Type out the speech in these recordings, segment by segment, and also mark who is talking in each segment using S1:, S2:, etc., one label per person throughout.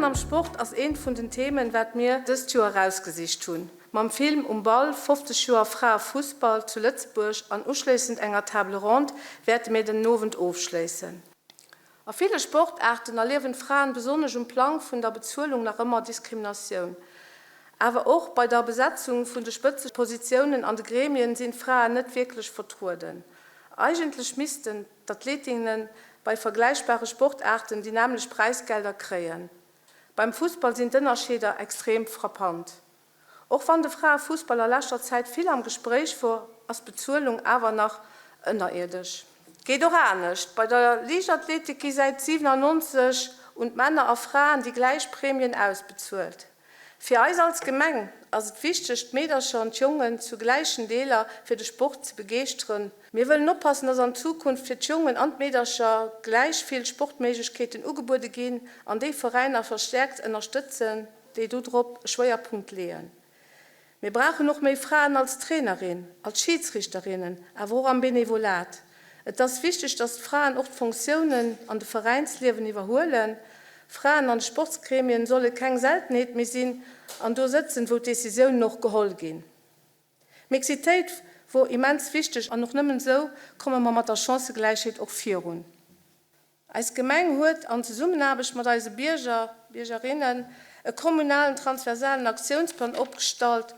S1: Fraen am Sport ass eent vun den Themen, wat mir dëst Joer erausgesicht hunn. Mam Film Um Ball, 50 Joer Fraefussball zu Lëtzebuerg an uschléissend enger Table ronde wäerte mir den Owend ofschléissen. A ville Sportaarten erliewen d'Fraen besonnesch um Plang vun der Bezuelung nach ëmmer Diskriminatioun. Awer och bei der Besetzung vun de Spëtzepositiounen an de Gremien sinn d'Fraen net wierklech vertrueden. Eigentlech missten d'Athletinnen bei vergläichbare Sportaarten déi nämmlecht Präisgelder kréien. Beim Fussball sinn d'Ënnerscheeder extrem frappant. Och wann de Fraefussball a leschter Zäit vill am Gespréich wor, ass d'Bezuelung awer nach ënnerierdesch. Geet och anescht, Bei der Liichtathletik gi säit 97 un d'Männer a Fraen déi gläich Prämien ausbezuelt. Fir eis als Gemeng ass et wichteg, d'Meedercher an d'Jongen zu gläichen Deeler fir de Sport ze begeeschteren. Mir wëllen oppassen, dass an Zukunft fir d'Jongen an d'Meedercher gläich vill Sportméiglechkeeten ugebuede ginn an déi Veräiner verstäerkt ënnerstëtzen, déi do drop e Schwéierpunkt leeën. Mir brauchen och méi Fraen als Trainerin, als Schiidsrichterinnen, awer och am Benevolat. Et ass wichteg, dass d'Fraen och d'Fonctiounen an de Veräinsliewen iwwerhuelen. Fraen an de Sportsgremien solle keng Seltenheet méi sinn an do sëtzen, wou d'Décisiounen och geholl ginn. D'Mixitéit wor immens wichteg an och nëmmen esou komme mer mat der Chancëgläichheet och virun. Eis Gemeng huet an Zesummenaarbecht mat eise Bierger, Biergerinnen e kommunalen transversalen Aktiounsplan opgestallt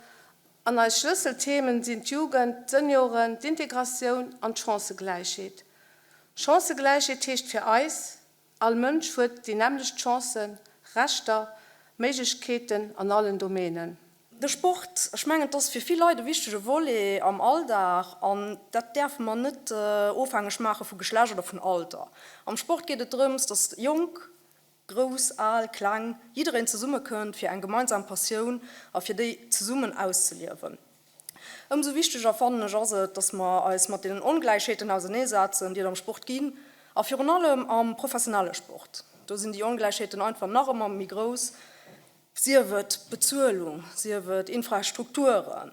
S1: an eis Schlësselthemen sinn d'Jugend, d'Senioren, d'Integratioun an d'Chancëgläichheet. Chancëgläichheet heescht fir eis, All Mënsch huet déi nämmlecht Chancen, Rechter, Méiglechkeeten an allen Domänen.
S2: De Sport, ech mengen, et ass fir vill Leit e wichtege Volet am Alldag an dat däerfe mer net ofhängeg maache vu Geschlecht oder vun Alter. Am Sport geet et drëms, dass Jonk, Grouss, Al, Kleng, jiddereen zesummekënnt fir eng gemeinsam Passioun a fir déi zesummen auszeliewen. Ëmsou wichteger fannen ech ass et, dass mer eis mat deenen Ongläichheeten auserneesetzen, déi et am Sport ginn a virun allem am professionelle Sport. Do sinn déi Ongläichheeten einfach nach ëmmer méi grouss. Sief et d'Bezuelung, sief et Infrastrukturen,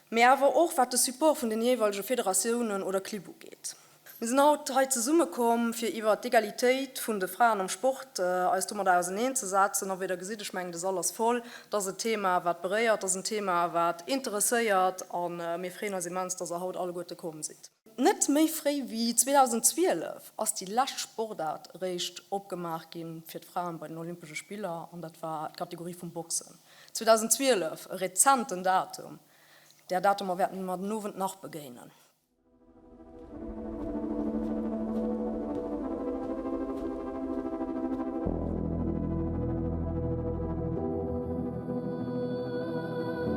S2: mee awer och wat de Support vun den jeeweilege Federatiounen oder Clibb ugeet. Mir sinn haut hei zesummekomm, fir iwwert d'Egalitéit vun de Fraen am Sport eis domadder auserneenzesetzen. A wéi Der gesitt, ech mengen, de Sall ass voll, et ass e Thema, wat beréiert, et ass en Thema, wat interesséiert a mir freeën eis immens, dass Der haut alleguerte komm sidd. Net méi fréi wéi 2012 ass déi lescht Sportaart eréischt opgemaach gi fir d'Fraen bei den Olympesche Spiller an dat war d'Kategorie vum Boxen. 2012, e rezenten Datum. Där Datumer wäerte mer den Owend nach begéinen.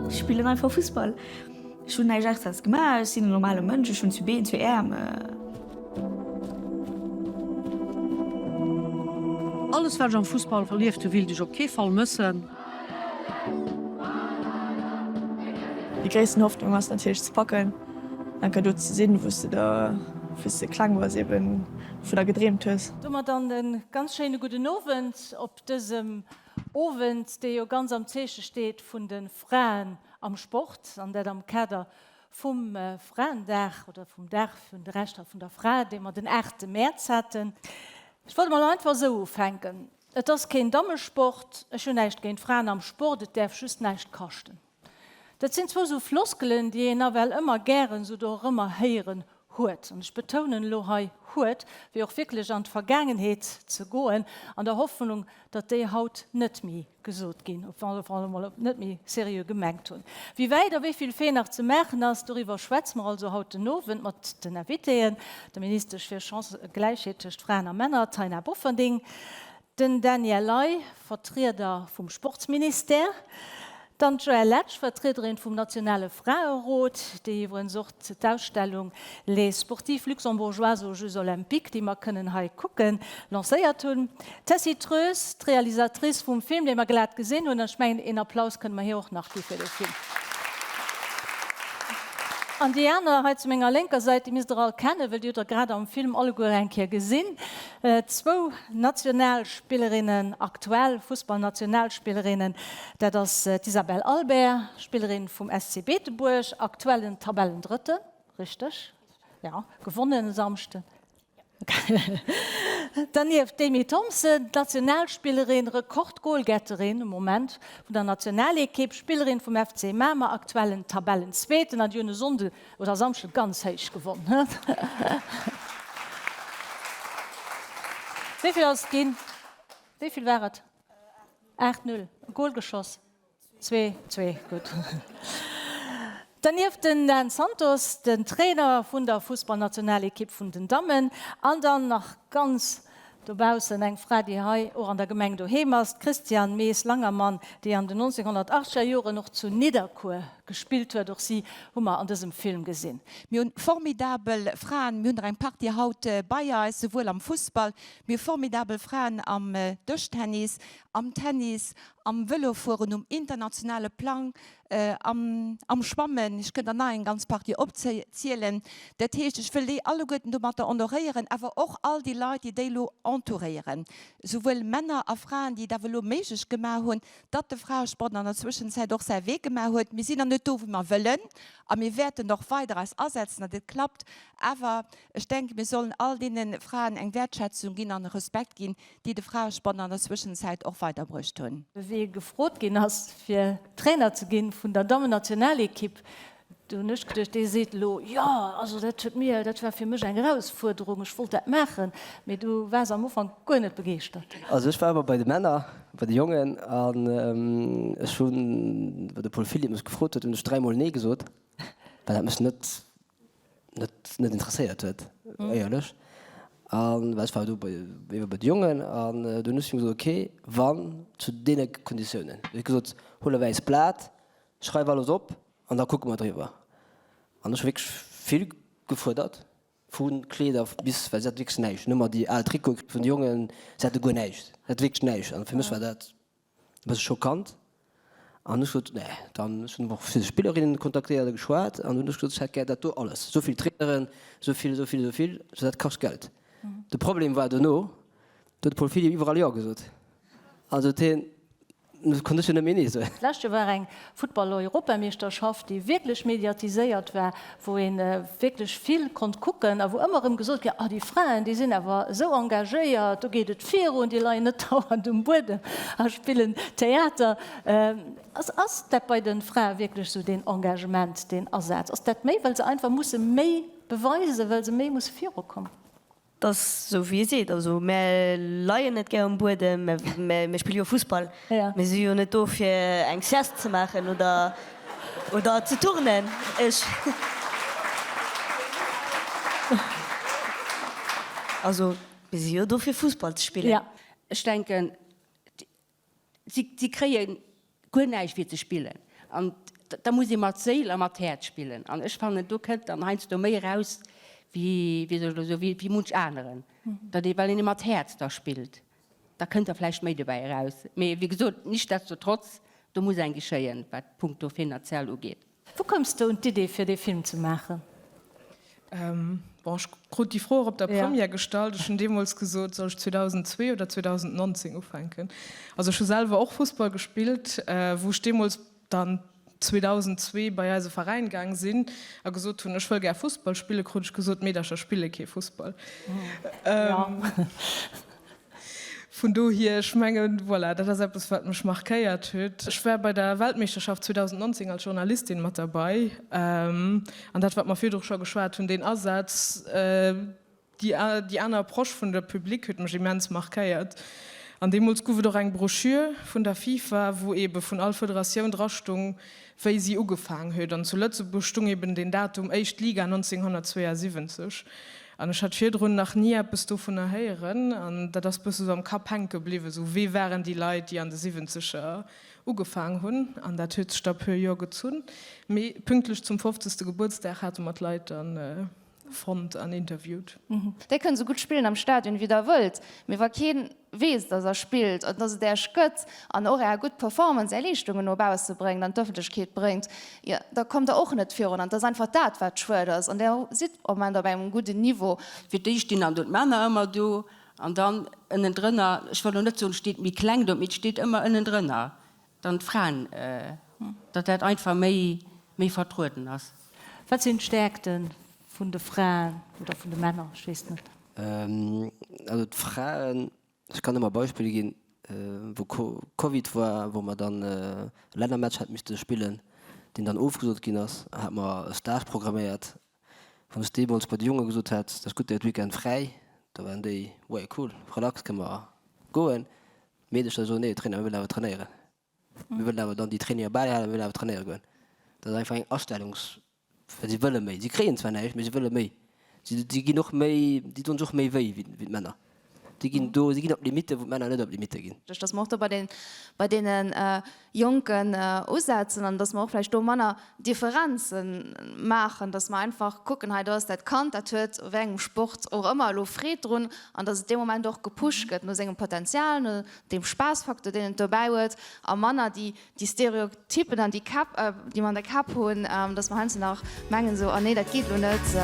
S3: Ech spillen einfach Fussball. Ech hunn näischt extraes gemaach, ech sinn en normale Mënsch, ech hunn zwee Been, zwee Äerm.
S4: Alles wat ech am Fussball erlieft hu willt ech op kee Fall mëssen.
S3: Déi gréissten Hoffnung ass natierlech ze packen, enker do ze sinn, wou s de der, wéi s de kleng wars, eben vun der gedreemt hues.
S5: Domat dann e ganz schéine gudden Owend op dësem Owend, dee jo ganz am Zeeche steet vun de Fraen am Sport, an dat am Kader vum Fraendag oder vum Dag vun de Rechter vun der Fra, dee mer den aachte Mäerz haten. Ech wollt emol einfach esou ufänken, Et ass keen Dammesport, ech hunn näischt géint Fraen am Sport, et däerf just näischt kaschten. Dat sinn zwou esou Floskelen, déi een nawell ëmmer gären esou dorëmmer héieren huet, an ech betounen elo hei huet, fir och wierklech an d'Vergaangenheet ze goen, an der Hoffnung, datt déi haut net méi gesot ginn, op alle Fall emol net méi seriö gemengt hunn. Wéi wäit a wéi vill Fee nach ze maachen ass, doriwwer schwätze mer also haut den Owend mat den Invitéen, der Ministesch fir Chancëgläichheet tëscht Fraen a Männer, Taina Bofferding, Den Daniel Ley, Vertrieder vum Sportsministère, dann d'Joëlle Letsch, Vertriederin vum nationale Fraerot, déi iwwerens och d'Ausstellung Les sportives luxembourgeoises aux Jeux olympiques, déi mer kënnen hei kucken, lancéiert hunn, d'Tessy Treus, d'Realisatrice vum Film, dee mer glat gesinn hunn, an ech mengen, een Applaus kënne mer hir och nach gi fir dee Film. An déi aner hei zu menger lénker Säit, déi misst Der all kennen, well déi hutt Der grad am Film alleguer eng Kéier gesinn, Zwou Nationalspillerinnen, aktuell Fussballnationalspillerinnen, dat ass d'Isabelle Albert, Spillerin vum SC Beetebuerg, aktuellen Tabellendrëtten, richteg? Jo, gewonnen e Samschden. Dernieft d'Amy Thompson, d'Nationalspillerin, Rekordgoalgetterin um Moment vun der Nationalekipp, Spillerin vum FC Mamer, aktuellen Tabellenzweeten an déi hunn e Sonnde oder Samschde ganz héich gewonn. Wéi vill ass et ginn? Wéi vill war et? 8, 0. E Goal geschoss? Zwee, zwee, gutt. Dernieft den Dan Santos, den Trainer vun der Fussballnationalekipp vun den Dammen. An dann nach ganz dobaussen eng Fra, déi hei och an der Gemeng doheem ass, d'Christiane Mees-Langermann, déi an den 1980er Joren och zu Nidderkuer gespillt huet. Och si hu mer an dësem Film gesinn.
S6: Mir hunn formidabel Fraen, mir hunn der eng Partie haut bei eis, souwuel am Fussball, mir hu formidabel Fraen am Dëschtennis, am Tennis, am Vëlofueren um internationale Plang, am Schwammen, ech kënnt der nach eng ganz Partie opzielen. Dat heescht, ech wëll déi alleguerten domatter honoréieren, awer och all déi Leit, déi déi elo entouréieren, souwuel Männer a Fraen, déi et awer elo méiglech gemaach hunn, datt de Fraesport an der Zwëschenzäit och säi Wee gemaach huet. Mir sinn nach net do, wou mer wëllen, a mir wäerten och weider eis asetzen, datt et klappt. Awer ech denken, mir sollen all deene Fraen eng Wäertschätzung ginn an e Respekt ginn, déi de Fraesport an der Zwëschenzäit och weiderbruecht hunn.
S5: Wéi e gefrot ginn ass, fir Trainer ze ginn vun der Dammennationalekipp, do hunn ech geduecht, dee seet elo, jo, also dat huet mir, dat war fir mech eng Erausfuerderung, ech wollt dat maachen. Mee du waars am Ufank guer net begeeschtert.
S7: Also ech war ëmmer bei de Männer, bei de Jongen, an ech hunn, wou de Paul Philipp mech gefrot huet, hunn ech dräimol Nee gesot, well dat mech net net net interesséiert huet, éierlech. An well ech war do bei ebe bei de Jongen an do hunn ech gesot, ok, wann zu deene Konditiounen. Ech hu gesot, huel e wäisst Blat, schreif alles op an da kucke mer driwwer. An ech hu wierklech vill gefuerdert, vu Kleeder bis, well si hat wierklech näischt, nëmmer déi al Trikote vun de Jongen, si hate guer näischt, si hat wierklech näischt. An fir mech war dat E bësse schockant. An ech sot, nee, dann, ech hunn och vill Spillerinnen kontaktéiert a geschwat an hunn ech gesot, ech hätt gär dat do alles, esou vill Traineren, esou vill, esou vill, esou vill, sou dat kascht Geld. De Problem war dono, do huet de Paul Philipp iwwerall Jo gesot. Also huet hien, konnt ech jo net méi Nee soen.
S5: D'lescht Joer war eng Futtball-Europameeschterschaft, déi wierklech mediatiséiert war, wou ee wierklech vill konnt kucken a wou ëmmer erëm gesot ginn, ah déi Fraen, déi sinn awer esou engagéiert, do geet et virun, déi leien net dauernd um Buedem a spillen Theater. Ass, ass dat bei de Frae wierklech esou, deen Engagement, deen Asaz? Ass dat méi, well se einfach musse méi beweisen, well se méi musse virukommen?
S8: 't ass esou wéi e seet, also mär leien net gär um Buedem, mä mir spille jo Fussball. Mir si jo net do fir eng Sieste ze maachen oder oder ze turnen. Ech. Also mir si jo do fir Fussball ze spillen.
S9: Ech denken, Si kréie guer näischt fir ze spillen an da muss ee mat Séil a mat Häerz spillen an ech fannen do kënnt dann heiansdo méi eraus wéi, wéi soll ech elo soen, wéi munch aneren, datt ee well een mat Häerz da spillt, da kënnt da vläicht méi dobäi eraus. Mee wéi gesot, nichtsdestotrotz, do muss eng geschéien, wat punkto finanziell ugeet.
S5: Wou koums de un d'Idee fir dee Film ze maachen?
S10: Bon, ech krut déi Fro och op der Première gestallt. Ech hunn deemools gesot, soll ech 2002 oder 2019 ufänken? Also ech hu selwer och Fussball gespillt, wou ech deemools dann 2002 bei eise Veräin gaang sinn a gesot hunn, ech wëll gär Fussball spillen, krut ech gesot, Meedercher spille kee Fussball. Vun dohier, ech mengen, voilà, dat ass eppes, wat mech markéiert huet. Ech war bei der Weltmeeschterschaft 2019 als Journalistin mat derbei. An dat, wat mer virdru scho geschwat hunn, deen Asaz, déi aner Approche vun der Public huet mech immens markéiert. An deemools gouf et och eng Broschür vun der FIFA, wou eebe vun all Federatioun drastung, wéi si ugefaang huet. An zu Lëtzebuerg stung eben deen Datum, éischt Liga 1972. An ech hat virdrun nach ni eppes dovunner héieren. An dat ass bësse sou am Kapp hänke bliwwen, sou wee waren déi Leit, déi an de Siwwenzeger ugefaang hunn. An dat huet sech da puer Joer gezunn. Mee pünktlech zum fofzegste Gebuertsdag hate mer d'Leit dann fonnt an interviewt.
S11: Dir kënnt esou gutt spillen am Stadion wéi der wëllt, mee wa keen weess dass der spillt an dass et Äech gëtt an och Är gutt Performance, Är Leeschtungen no bausse bréngt, an d'Ëffentlechkeet bréngt, jo da kommt der och net virun. An et ass einfach dat wat schued ass. An der sidd am Moment op engem gudden Niveau.
S9: Fir d'éischt stinn dann do d'Männer ëmmer do an dann ënnendrënner, ech wëll elo net soen, et steet méi kleng do, mee et steet ëmmer ënnendrënner dann d'Fraen, datt dat einfach méi, méi vertrueden ass.
S5: Wat sinn d'Stäerkte vun de Fraen oder vun de Männer? Ech weess net.
S7: Also d'Fraen, ech kann ëmmer Beispiller ginn, wou Covid war, wou mer dann e Lännermatch hätte misste spillen, deen dann ofgesot ginn ass, hate mer e Stage programméiert. Wann ech deemools bei de Jonge gesot hätt, dat ass gutt, dir hutt Weekend fräi, da waren déi, ouais cool, relax, kënne mer goen. D'Meedecher soen, nee Trainer, mir wëllen awer trainéieren. Mir wëllen awer dann déi Traininger bäihalen, mir wëllen awer trainéiere goen. Dat ass einfach eng Astellungs, well si wëlle méi. Si kréien zwar näischt, mee si wëlle méi. Si, si ginn och méi, si doen sech och méi wéi, wéi d'Männer. Si ginn do, si ginn op Limitte wou d'Männer net op Limitte ginn.
S11: Dass mer och do bei den, bei deene Jonken usetzen an dass mer och vläicht do manner Differenze maachen, dass mer einfach kucken, hei do ass dat Kand, dat huet u wéi engem Sport och ëmmer elo Freed drun an dass et dee Moment och gepusht gëtt no sengem Potenzial, no deem Spaassfaktor, deen et dobäi huet, a manner déi, déi Stereotypen an déi Käpp, déi mer an der Käpp hunn, dass mer heiansdo nach mengen esou, oh nee, dat geet elo net.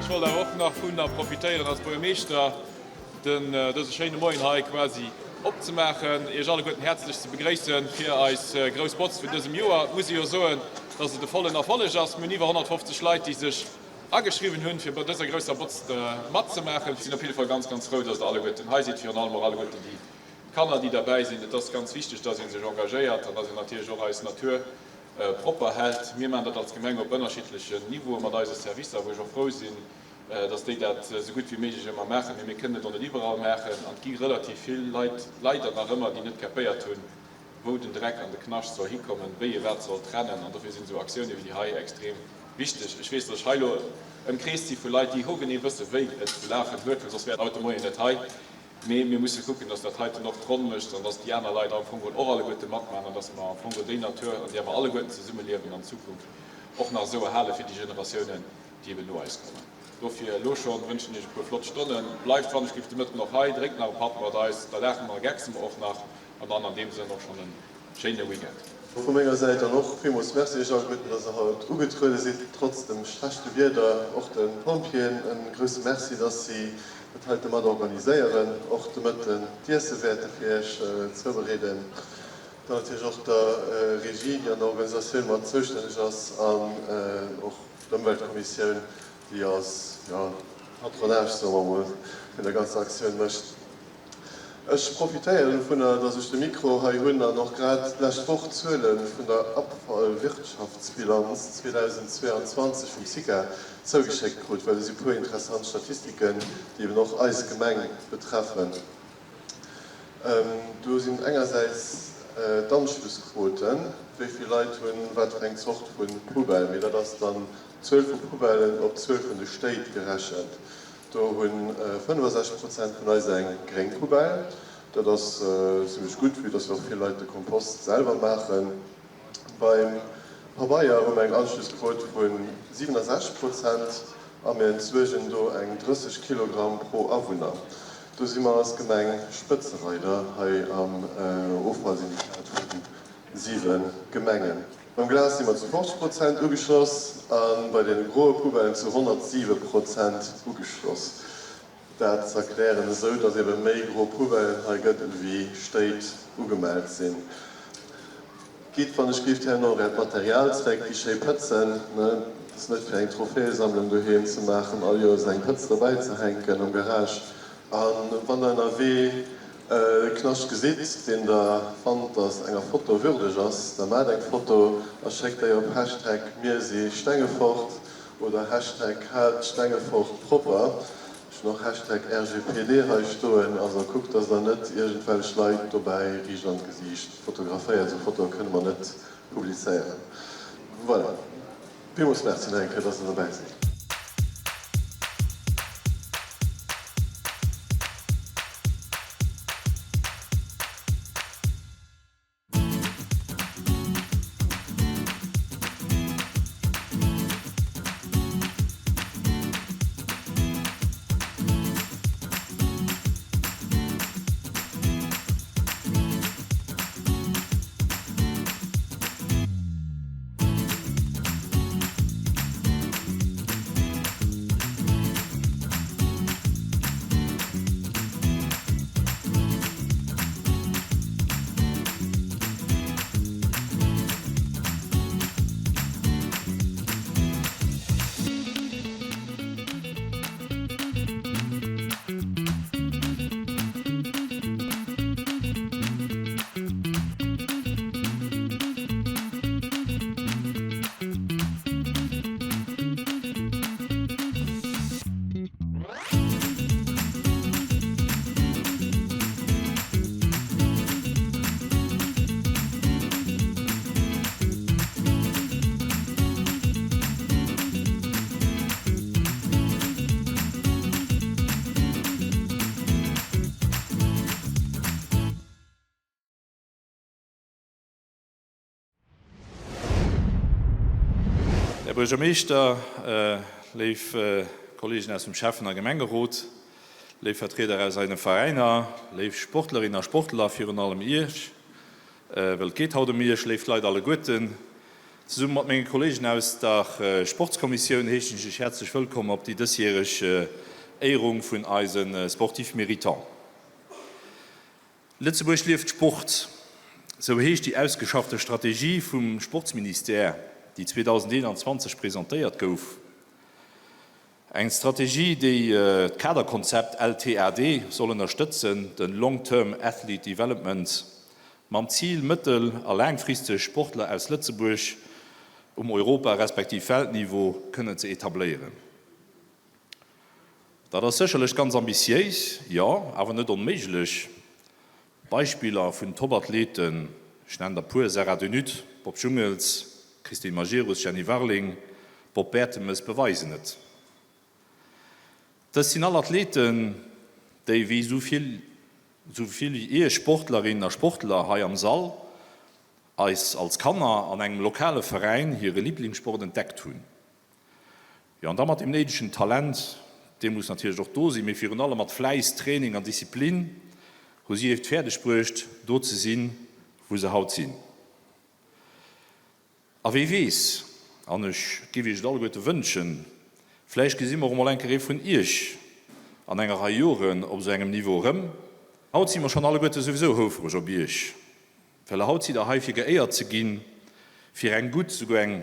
S12: Ech wollt awer och nach vunner profitéieren als Buergermeeschter den dëse schéine Moien hei quasi opzemaachen, Iech alleguerten häerzlech ze begréissen fir eis grouss Botz vun dësem Joer. Et muss ee jo soen, dass et e vollen Erfolleg ass. Mir hunn iwwer 150 Leit, déi sech ageschriwwen hunn, fir bei dëser grousser Botz matzemaachen. Ech sinn op jidde Fall ganz, ganz frou, dass Der alleguerten hei sidd, virun allem och alleguerten déi Kanner, déi derbäi sinn. Et ass ganz wichteg, dass ee sech engagéiert an dass een natierlech och eis Natur propper hält. Mir maachen dat als Gemeng op ënnerschiddlechen Niveaue mat eise Servicer, wou ech och frou sinn, dass déi dat esou gutt wéi méiglech ëmmer maachen. Mee mir kënnen et och net iwwerall maachen an et gi relativ vill Leit leider nach ëmmer, déi net kapéiert hunn, wou den Dreck an de Knascht soll hikommen, wéi ee wat soll trennen. An dofir sinn esou Aktioune wéi déi hei extrem wichteg. Ech weess, dass ech hei elo ëmkreest si vu Leit, déi hogenee wësse wéi et ze lafen huet, well soss wär haut de Moien net hei. Mee mir musse kucken, dass dat heiten och d'Ronn mécht an dass déi aner Leit am Fong geholl och alleguerte matmaachen an dass mer am Fong geholl déi Natur, an där mer alleguerten zesummeliewen, an Zukunft och nach esou erhale fir déi Generatiounen, déi eben no eis kommen. Dofir elo schonn wënschen iech e puer flott Stonnen. Bleift wannechgelift de Mëtten och hei, drénkt nach e Patt mat eis, da laache mer a geckse mer och nach an dann an deem Sënn och schonn en schéine Weekend.
S13: Vu menger Säit dann och villmools Merci iech alleguerten, dass der haut ugetruede sidd, trotz dem schlechte Wieder. Och de Pompjeeën e grousse Merci, dass si. dat heite mat organiséieren, och de Mëtten d'Iesse wäerte fir Iech zoubereeden. Dann natierlech och der Regie, déi an der Organisatioun mat zoustänneg ass an och d'Ëmweltkommissioun, déi als, jo, Patronage, soe mer emol, vun der ganzer Aktioun mécht. Ech profitéieren dovunner, dass ech de Mikro hei hunn an och grad d'lescht Woch d'Zuele vun der Abfallwirtschaftsbilanz 2022 vum SICA zougeschéckt krut, well do si puer interessant Statistiken, déi eben och eis Gemeng betreffen. Do sinn engersäits d'Anschlussquoten, wéi vill Leit hunn wat fir eng Zort vu Poubelle, mee dat ass dann d'Zuel vu Poubellen op d'Zuel vun de Stéit gerechent. Do hu 65 Prozent vun eis eng gréng Poubelle. Dat ass zimlech gutt, vue dass jo och vill Leit de Kompost selwer maachen. Beim Pabeier hu mer eng Anschlussquot vu 67 Prozent a mir entsuergen do eng 30 Kilogramm pro Awunner. Do si mer als Gemeng Spëtzereider hei am Offallsyndikat vu 7 Gemengen. Beim Glas si mer zu 50 Prozent ugeschloss a bei de groe Poubellen zu 107 Prozent ugeschloss. Dat z'erklären esou, datt ebe méi gro Poubellen hei gëtt ewéi Stéit ugemellt sinn. Gitt wann ech géif herno äert Material zréck, déi schéi Pëtzen, ne? Et ass net fir eng Trophäesammlung doheem ze maachen, all Joers eng Pëtz derbäi ze hänken am Garage. A wann der ënnerwee e Knascht gesitt, deen der fannt, dass enger Foto würdeg ass, da maacht eng Foto a schéckt déi op Hashtag MirSiStengefort oder Hashtag HaltStengefortPropper. Ech hunn och Hashtag RGPD hei stoen, also kuckt, dass der net iergendwelch Leit dobäi riicht an d'Gesiicht fotograféiert. Esou Fotoe kënne mer net publizéieren. Voilà. Villmools Merci nach eng Kéier, dass der dobäi sidd.
S12: Här Buergermeeschter, léif Kollegen aus dem Schäffen a Gemengerot, léif Vertrieder aus eise Veräiner, léif Sportlerinnen a Sportler, virun allem Iech, well et geet haut ëm Iech, léif Leit alleguerten, zesumme mat menge Kollegen aus der Sportskommissioun heeschen ech Iech häerzlech wëllkomm op déi dësjäreg Éierung vun eise Sportifs méritants. Lëtzebuerg lieft Sport, sou heescht déi ausgeschaffte Strategie vum Sportsministère, déi 2021 presentéiert gouf. Eng Strategie, déi d'Kaderkonzept LTAD soll ënnerstëtzen, de Long Term Athlete Development, mam Zil, mëttel a laangfristeg Sportler aus Lëtzebuerg um Europa respektiv Weltniveau kënnen ze etabléieren. Dat ass sécherlech ganz ambitiéis, jo, awer net onméiglech. Beispiller vun Top-Athleten, ech nennen der puer, Sarah De Nutte, Bob Jungels, Christine Majerus, Jenny Warling, Bob Bertemes, beweisen et. Dëst sinn all Athleten, déi wéi esou vill, esou vill wéi Iech Sportlerinnen a Sportler hei am Sall, eis als Kanner an engem lokale Veräin hire Liblingssport entdeckt hunn. Jo, an da mat deem néidegen Talent, dee muss natierlech och do sinn, mee virun allem mat Fläiss, Training an Disziplin hu si et fäerdeg bruecht, do ze sinn, wou se haut sinn. A wee weess, an ech géif iech et alleguerte wënschen, vläicht gesi mer och emol eng Kéier ee vun iech. an enger Rei Joren op esou engem Niveau erëm. Haut si mer schonn alleguerte souwisou houfreg op Iech, well haut sidd Der hei fir geéiert ze ginn, fir eng gutt, souguer eng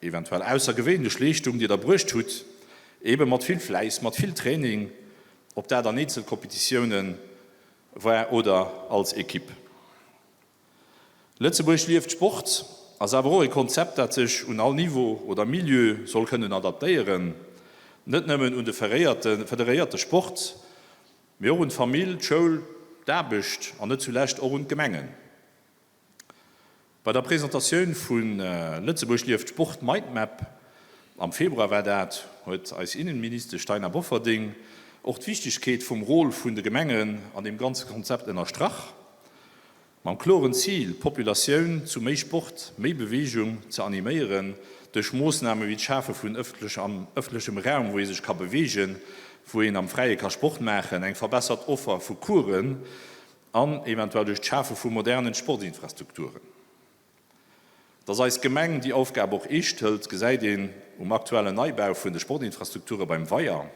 S12: eventuell aussergewéinlech Leeschtung, déi Der bruecht hutt, eebe mat vill Fläiss, mat vill Training, ob dat an Eenzelkompetitiounen war oder als Equipe. Lëtzebuerg lieft Sport ass awer och e Konzept, dat sech un all Niveau oder Milieu soll kënnen adaptéieren, net nëmmen un de federéierte Sport, mee och un d'Famill, d'Schoul, d'Aarbecht an net zulescht och un d'Gemengen. Bei der Presentatioun vu Lëtzebuerg lieft Sport Mindmap, am Februar war dat, huet eis Innenministesch Taina Bofferding och d'Wichtegkeet vum Rôle vun de Gemengen an deem ganze Konzept ënnerstrach. Mam kloren Zil, d'Populatioun zu méi Sport, méi Beweegung ze animéieren, duerch Moossname wéi d'Schafe vun ëffentlechem Raum, wou ee sech ka beweegen, wou een am Fräie ka Sport maachen, eng verbessert Offer vu Coursen an eventuell duerch d'Schafe vu modernen Sportinfrastrukturen. Dass eis Gemeng déi Aufgab och eescht hëlt, gesäit een um aktuellen Neibau vun de Sportinfrastrukture beim Weier.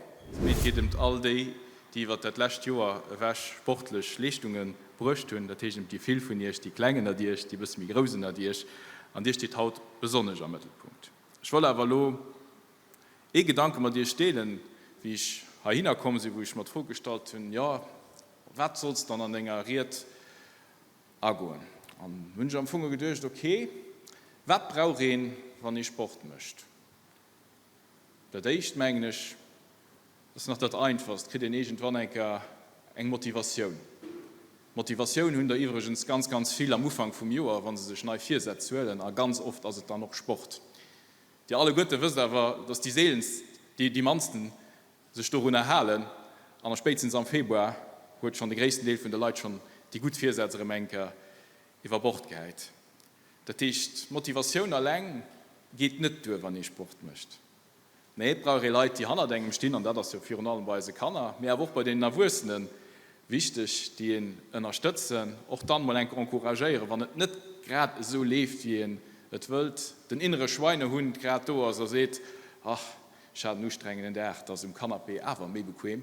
S14: Mee et geet ëmt all déi, déi iwwert dat lescht Joer ewech sportlech Leeschtunge bruecht hunn. Dat heescht ëmt déi vill vun Iech, déi Kleng ënnert Iech, déi e bësse méi Grouss ënnert Iech. An Dir steet haut besonnesch am Mëttelpunkt. Ech wollt awer elo ee Gedanke mat Iech deelen, wéi ech heihinner komm sinn, wou ech mer d'Fro gestallt hunn, Jo, wat solls dann an denger Ried Agoen. An hunn ech am Fong geduecht, ok, wat brauch een, wann ee Sport mécht? Dat éischt, mengen ech, ass nach dat einfachst, kritt een iergendwann eng Kéier eng Motivatioun. Motivatioun hunn der iwwregens ganz, ganz vill am Ufank vum Joer, wa se sech nei Virsätz huelen, a ganz oft ass et dann och Sport. Dir alleguerte wësst awer, dass déi seelenst, déi mannsten sech dorunner halen, an spéitstens am Februar huet schonn de gréissten Deel vun de Leit schonn déi gutt Virsätz erëm eng Kéier iwwer Bord gehäit. Dat heescht, Motivatioun alleng geet net duer, wann ee Sport mécht. Nee, et brauch ee Leit, déi hannert engem stinn, an dat ass jo virun allem bei eise Kanner, mee awer och bei deenen Erwuessene wichteg, déi een ënnerstëtzen, och dann mol eng Kéier encouragéieren, wann et net grad esou leeft, wéi een et wëllt, den innere Schweinehund grad do ass a seet, Ach, Ech hat en ustrengenden Dag, 't ass um Canapé awer méi bequem.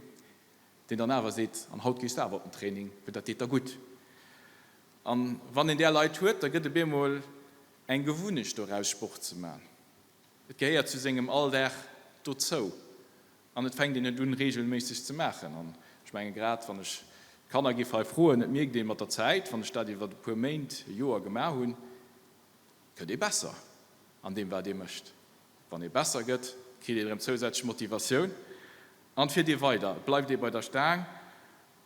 S14: Deen dann awer seet, an haut gees de awer op den Training, well dat deet der gutt. An wann een där Leit huet, da gëtt e bemol eng Gewunnecht doraus Sport ze man. Et gehéiert zu sengem Alldag dozou an et fänkt een et un regelméisseg ze maachen. An ech menge grad wann ech d'Kanner giff hei froen, et mierkt ee mat der Zäit, wann ech dat iwwer e puer Méint, e Joer gemaach hunn, gëtt ee besser an deem wat ee mécht. Wann ee besser gëtt, kritt een erëm zousätzlech Motivatioun an et fiert ee weider. Et bleift ee bei der Staang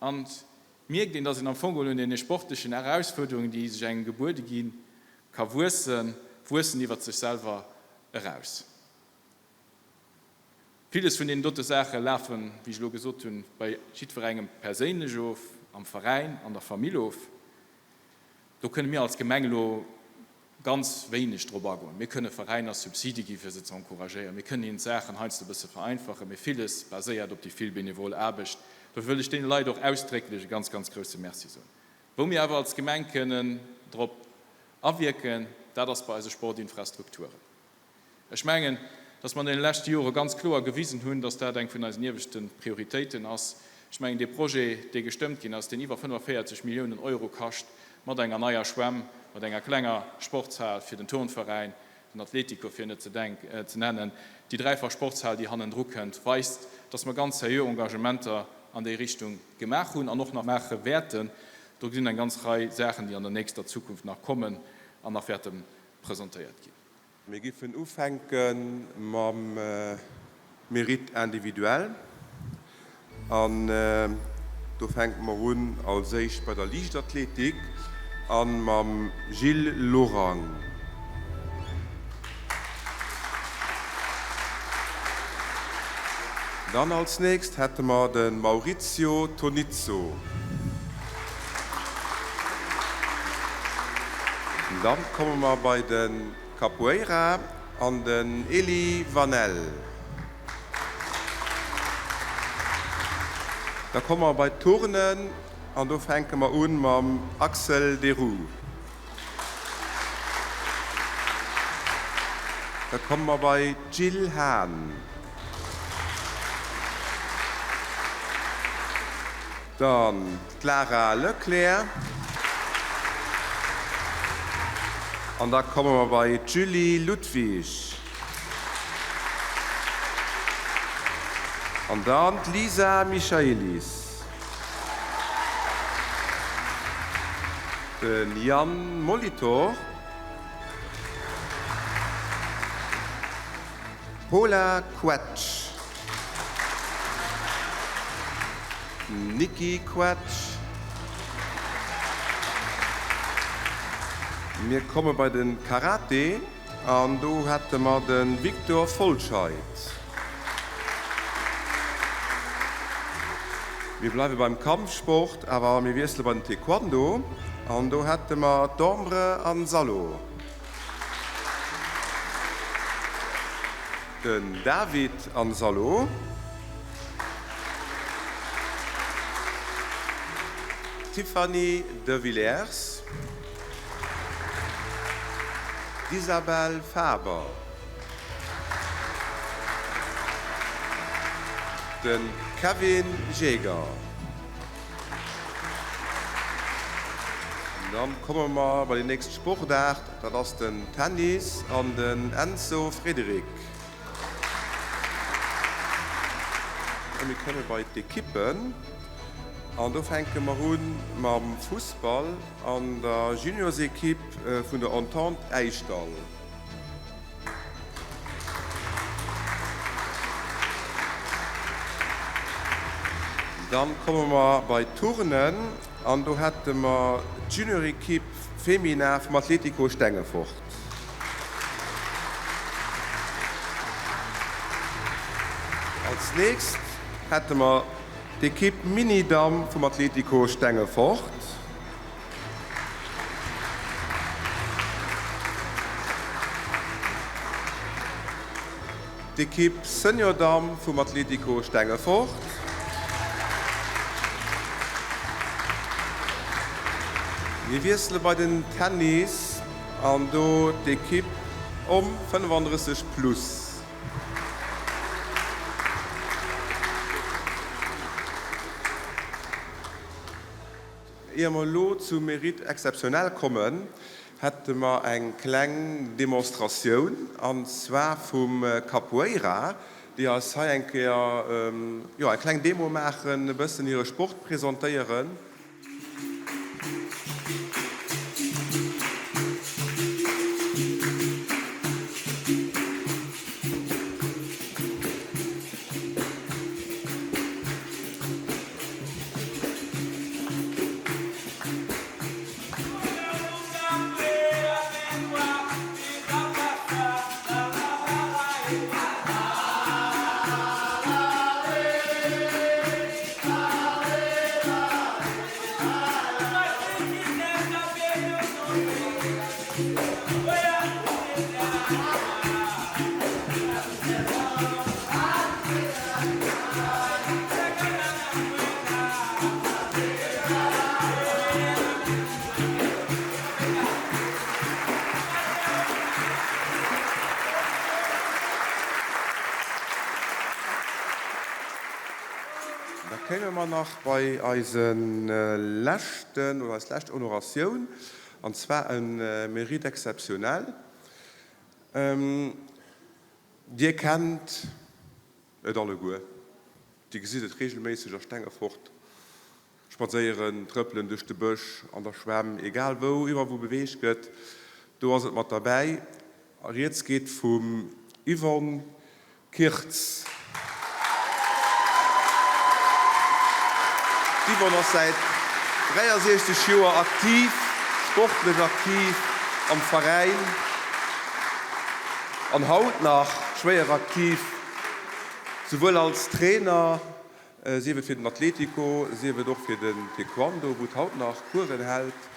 S14: an et mierkt een, dass een am Fong geholl un deene sportlechen Erausfuerderungen, déi sech engem gebuede ginn, ka wuessen, wuessen iwwert sech selwer eraus. Villes vun deenen dote Saache lafen, wéi ech elo gesot hunn, bei jiddwerengem perséinlech of, am Veräin, an der Famill of. Do kënne mir als Gemeng elo ganz wéineg drop agoen. Mir kënne Veräiner Subside gi fir se ze encouragéieren. Mir kënnen hinnen d'Saachen heiansdo e bësse vereinfachen, mee villes baséiert op déi vill benevol Aarbecht. Dofir wëll ech deene Leit och ausdrécklech e ganz, ganz grouse Merci soen. Wou mir awer als Gemeng kënnen drop awierken, dat ass bei eise Sportinfrastrukturen. Ech mengen, dass mer an deene leschte Jore ganz kloer gewisen hunn, dass dat eng vun eisen ieweschte Prioritéiten ass. Ech mengen, dee Projet, dee gestëmmt ginn ass, deen iwwer 45 Milliounen Euro kascht, mat enger neier Schwämm, mat enger klenger Sportshal fir den Turnveräin, den Atletico fir net ze nennen, déi dräifach Sportshal, déi hannendru kënnt, weist, dass mer ganz seriö Engagementer an déi Richtung gemaach hunn an och nach maache wäerten. Do sinn eng ganz Rei Saachen, déi an der nächster Zukunft nach kommen an nach wäerte presentéiert ginn.
S13: Mir giffen ufänke mam Mérite individuel an do fänke mer un als éischt bei der Liichtathletik a mam Gilles Lorang. Dann als nächst hätte mer de Maurizio Tonizzo. Dann komme mer bei de Capoeira an den Elie Vanel. Da komme mer bei d'Turnen an do fänke mer un mam Axel Deroux. Da komme mer bei d'Jill Hahn.
S15: Dann d'Lara Leclerc. An da komme mer bei d'Julie Ludwig. An dann d'Lisa Michaelis. De Yann Molitor. D'Paula Quetsch. D'Nicky Quetsch. Mir komme bei de Karate an do hätte mer de Victor Folscheid. Mir bleiwe beim Kampfsport, awer mir wiessele bei den Taekwondo an do hätte mer d'Ambre Anzallo. Den David Anzallo. D'Tiffany de Villers. D'Isabelle Faber. De Kevin Jaeger. Dann komme mer bei déi nächst Sportaart, dat ass den Tennis an den Enzo Frédéric. A mir komme bei d'Ekippen an do fänke mer u mam Fussball an der Juniorsekipp vun der Entente Äischdall. Dann komme mer bei d'Turnen an do hätte mer d'Juniorekipp Femina vum Atletico Stengefort. Als nächst hätte mer d'Ekipp Mini-Damm vum Atletico Stengefort. D'Ekipp Senior Damm vum Atletico Stengefort. Mir wiessele bei den Tennis an do d'Ekipp Homme 35 plus. Ier mer elo zum Mérite exceptionnel kommen, hätte mer eng kleng Demonstratioun, an zwar vum Capoeira, déi eis hei eng Kéier, jo, eng kleng Demo maachen, e bëssen hire Sport presentéieren. Da kéime mer nach bei eise leschten oder eis lescht Honoratioun, an zwar e Mérite exceptionnel. Dir kennt et alleguer, Dir gesitt et reegelméisseg a Stengefort spadséieren, trëppelen duerch de Bësch, an der Schwämm, egal wou, iwwerall wou beweegt gëtt, do ass et mat derbäi. Rieds geet vum Yvonne Kirtz. D'Yvonne ass säit 63 Joer aktiv, sportlech aktiv am Veräin an haut nach schwéier aktiv, souwuel als Trainer, sief et fir den Atletico, sief et och fir den Taekwondo, wou et haut nach Coursen hält.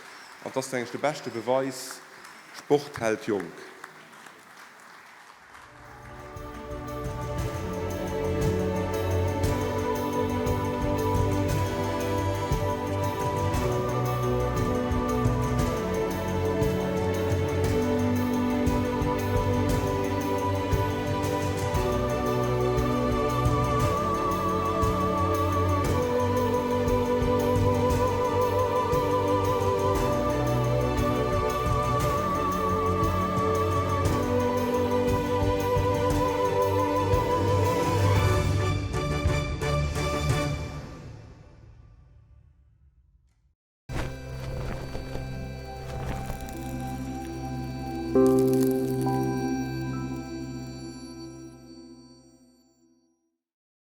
S15: An et ass, mengen ech, de beschte Beweis, Sport hält jonk.